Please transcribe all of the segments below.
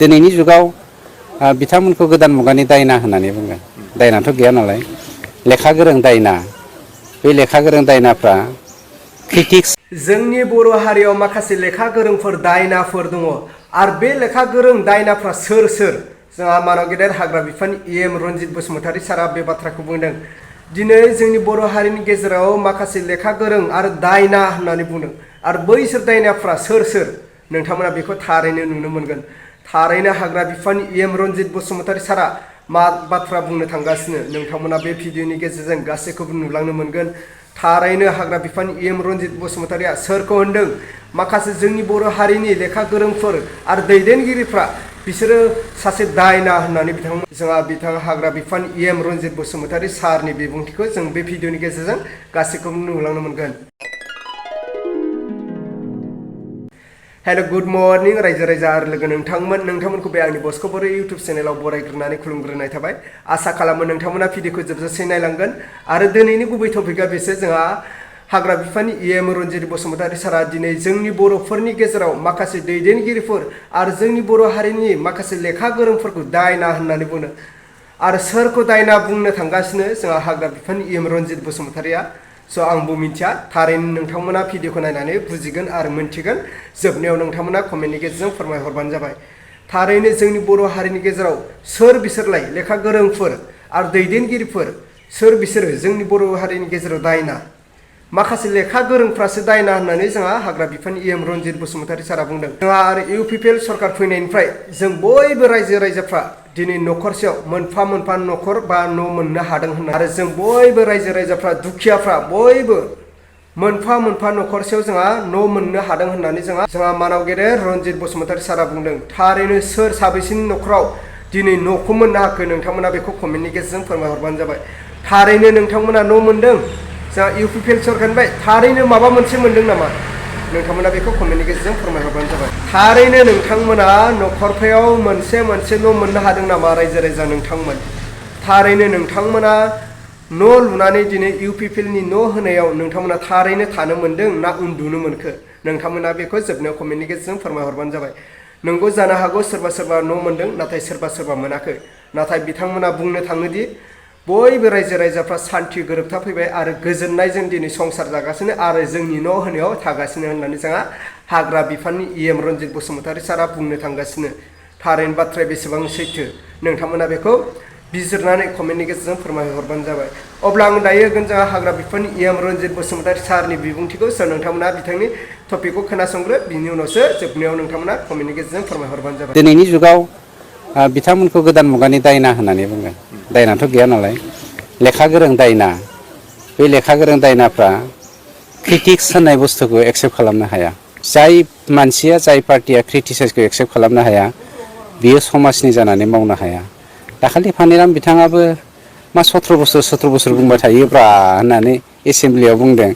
दिनैनि जुगाव बिथांमोनखौ गोदान मुगानि दायना होननानै बुङो। दायनाथ' गैया नालाय, लेखा गोरों दायना। बे लेखा गोरों दायनाफ्रा क्रिटिक्स। जोंनि बर' हारियाव माखासे लेखा गोरोंफोर दायनाफोर दङ आरो बे लेखा गोरों दायनाफ्रा सोर सोर? जोंहा मानाव गेदेर हाग्रा बिफाननि EM रन्जित बसुमतारी सारा बे बाथ्राखौ बुंदों। दिनै जोंनि बर' हारिनि गेजेराव माखासे लेखा गोरों आरो दायना होननानै बुंदों आरो बैसोर दायनाफ्रा सोर सोर? नोंथांमोना बेखौ थारैनो नुनो मोनगोन। थारैनो हाग्रा बिफाननि EM रन्जित बसुमतारी सारा मा बाथ्रा बुंनो थांगासिनो नोंथांमोना बे भिडिअनि गेजेरजों गासैखौबो नुलांनो मोनगोन। थारैनो हाग्रा बिफाननि EM रन्जित बसुमतारिया सोरखौ होनदों? माखासे जोंनि बर' हारिनि लेखा गोरोंफोर आरो दैदेनगिरिफ्रा बिसोरो सासे दायना होननानै बिथां हाग्रा बिफाननि EM रन्जित बसुमतारी सारनि बिबुंथिखौ जों बे भिडिअनि गेजेरजों गासैखौबो नुलांनो मोनगोन। हेलो गुड मर्निं रायजो राजा आरो लोगो नोंथांमोनखौ बे आंनि बस्क'बर इउटुब चेनेलाव बरायग्रोनानै खुलुमग्रोनाय थाबाय। आसा खालामो नोंथांमोना भिडिअखौ जोबजासे नायलांगोन आरो दिनैनि गुबै टपिकआ बेसो जोंहा हाग्रा बिफाननि EM रन्जित बसुमतारी सारा दिनै जोंनि बर'फोरनि गेजेराव माखासे दैदेनगिरिफोर आरो जोंनि बर' हारिनि माखासे लेखा गोरोंफोरखौ दायना होननानै बुङो आरो सोरखौ दायना बुंनो थांगासिनो जोंहा हाग्रा बिफाननि EM रन्जित बसुमतारिया। आंबो मिथिया, थारैनो नोंथांमोना भिडिअखौ नायनानै बुजिगोन आरो मोनथिगोन। जोबनायाव नोंथांमोना कमेन्टनि गेजेरजों फोरमायहरबानो जाबाय। थारैनो जोंनि बर' हारिनि गेजेराव सोर बिसोरलाय लेखा गोरोंफोर आरो दैदेनगिरिफोर सोर बिसोरो जोंनि बर' हारिनि गेजेराव दायना? माखासे लेखा गोरोंफ्रासो दायना होननानै जोंहा हाग्रा बिफाननि EM रन्जित बसुमतारी सारा बुंदों। जोंहा आरो UPPL सरकार फैनायनिफ्राय जों बयबो रायजो राजाफ्रा दिनै न'खरसेयाव मोनफा मोनफा न'खर बा न' मोननो हादों होनना आरो जों बयबो रायजो राजाफ्रा दुखियाफ्रा बयबो मोनफा मोनफा न'खरसेयाव जोंहा न' मोननो हादों होननानै जोंहा मानाव गेदेर रन्जित बसुमतारी सारा बुंदों। थारैनो सोर साबेसेनि न'खराव दिनै न'खौ मोननो हाखो नोंथांमोना बेखौ कमेन्टनि गेजेरजों फोरमायहरबानो जाबाय। थारैनो नोंथांमोना न' मोनदों? जोंहा UPPL सरकारनिफ्राय थारैनो माबा मोनसे मोनदों नामा? नोंथांमोना बेखौ कमेन्टनि गेजेरजों फोरमायहरबानो जाबाय। थारैनो नोंथांमोना न'खरफायाव मोनसे न' मोननो हादों नामा रायजो राजा नोंथांमोन? थारैनो नोंथांमोना न' लुनानै दिनै UPPLनि न' होनायाव नोंथांमोना थारैनो थानो मोनदों ना उन्दुनो मोनखो? नोंथांमोना बेखौ जोबनायाव कमेन्टनि गेजेरजों फोरमायहरबानो जाबाय। नंगौ जानो हागौ सोरबा न' मोनदों नाथाय सोरबा मोनाखै। नाथाय बिथांमोना बुंनो थाङोदि बयबो रायजो राजाफ्रा सान्थि गोरोबथा फैबाय आरो गोजोननायजों दिनै संसार जागासिनो आरो जोंनि न' होनायाव थागासिनो होननानै जोंहा हाग्रा बिफाननि EM रन्जित बसुमतारी सारा बुंनो थांगासिनो। थारैनो बाथ्राया बेसेबां सैथो नोंथांमोना बेखौ बिजिरनानै कमेन्टनि गेजेरजों फोरमायहरबानो जाबाय। अब्ला आं दायो होगोन जोंहा हाग्रा बिफाननि EM रन्जित बसुमतारी सारनि बिबुंथिखौ नोंथांमोना बिथांनि टपिकखौ खोनासंग्रो, बिनि उनावसो जोबनायाव नोंथांमोना कमेन्टनि गेजेरजों फोरमायहरबानो जाबाय। दिनैनि जुगाव बिथांमोनखौ गोदान मुगानि दायना होननानै बुङो। दायनाथ' गैया नालाय, लेखा गोरों दायना। बे लेखा गोरों दायनाफ्रा क्रिटिक्स होननाय बुस्थुखौ एक्सेप्ट खालामनो हाया। जाय मानसिया जाय पार्टिया क्रिटिसाइजखौ एक्सेप्ट खालामनो हाया बियो समाजनि जानानै मावनो हाया। दाखालि फानिराम बिथाङाबो मा 17 बोसोर बुंबाय थायोब्रा होननानै एसेमब्लियाव बुंदों।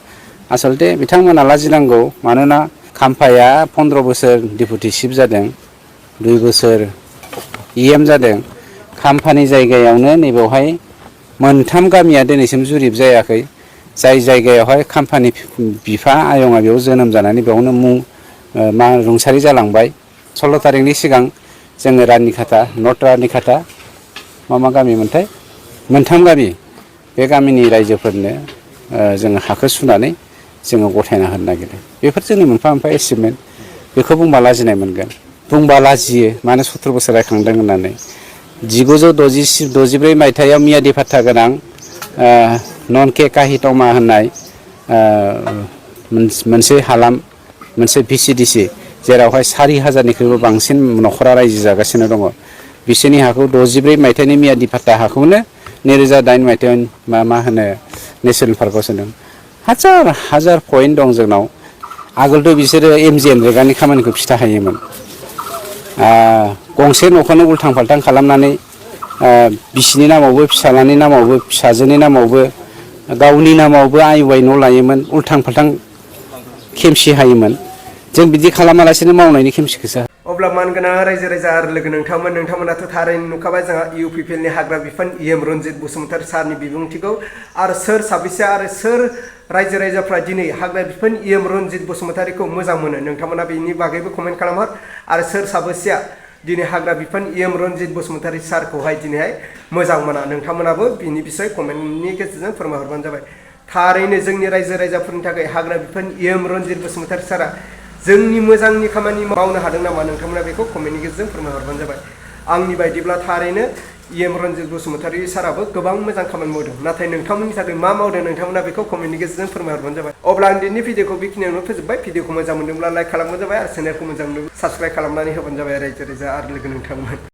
आसलथे बिथांमोना लाजिनांगौ, मानोना खाम्फाया 15 बोसोर डिपुटि चिफ जादों, 2 बोसोर EM जादों। खाम्फानि जायगायावनो नैबेवहाय मोनथाम गामिया दिनैसिम जुरिब जायाखै। जाय जायगायावहाय खाम्फानि बिफा आयंआ बेयाव जोनोम जानानै बेयावनो रुंसारि जालांबाय। 16 तारिखनि सिगां जोङो रानिखाथा, नर्थ रानिखाथा मा गामिमोनथाय, मोनथाम गामि, बे गामिनि रायजोफोरनो जोङो हाखौ सुनानै जोङो गथायना होनो नागिरदों। बेफोर जोंनि मोनफा मोनफा एचिभमेन्ट। बेखौ बुंबा लाजिनाय मोनगोन, बुंबा लाजियो, मानो 17 बोसोर रायखांदों होननानै। 1964 मायथाइयाव मियादि फात्ता गोनां नन के काहितमा होननाय मोनसे हालाम, मोनसे VCDC, जेरावहाय 4000निख्रुइबो बांसिन न'खरा रायजो जागासिनो दङ। बिसोरनि हाखौ 64 मायथाइनि मियादि फात्ता हाखौनो 2008 मायथाइयाव नेसनेल पार्कआव सोदों। हाजार पइन्ट दं जोंनाव। आगोलथ' बिसोरो MGN रेगानि खामानिखौ खिथाहायोमोन। गंसे न'खौनो उल्थां फाल्थां खालामनानै बिसिनि नामावबो, फिसालानि नामावबो, फिसाजोनि नामावबो, गावनि नामावबो आइ न' लायोमोन, उल्थां फाल्थां खेमसि हायोमोन। जों बिदि खालामालासिनो मावनायनि खेमसिखौसो। अब्ला मानगोनां रायजो राजा आरो लोगो नोंथांमोनाथ' थारैनो नुखाबाय जोंहा UPPLनि हाग्रा बिफान EM रन्जित बसुमतारी सारनि बिबुंथिखौ आरो सोर साबेसे आरो सोर रायजो राजाफ्रा दिनै हाग्रा बिफान EM रन्जित बसुमतारीखौ मोजां मोनो नोंथांमोना बेनि बागैबो कमेन्ट खालामहर। आरो सोर साबेसेया दिनै हाग्रा बिफान रन्जित बसुमतारी सारखौहाय दिनैहाय मोजां मोना नोंथांमोनाबो बिनि बिसय कमेन्टनि गेजेरजों फोरमायहरबानो जाबाय थारैनो जोंनि रायजो राजाफोरनि थाखाय हाग्रा बिफान रन्जित बसुमतारी सारा जोंनि मोजांनि खामानि मावनो हादों नामा नोंथांमोना बेखौ कमेन्टनि गेजेरजों फोरमायहरबानो जाबाय आंनि बायदिब्ला थारैनो रन्जित बसुमतारी साराबो गोबां मोजां खामानि मावदों नाथाय नोंथांमोननि थाखाय मा मावदों नोंथांमोना बेखौ कमेन्टनि गेजेरजों फोरमायहरबानो जाबाय अब्ला आं दिनैनि भिडिअखौ बेखिनियावनो फोजोबबाय भिडिअखौ मोजां मोनदोंब्ला लाइक खालामबानो जाबाय आरो चेनेलखौ मोजां मोनोब्ला साबस्क्राइब खालामनानै होबानो जाबाय रायजो राजा आरो लोगो नोंथांमोन।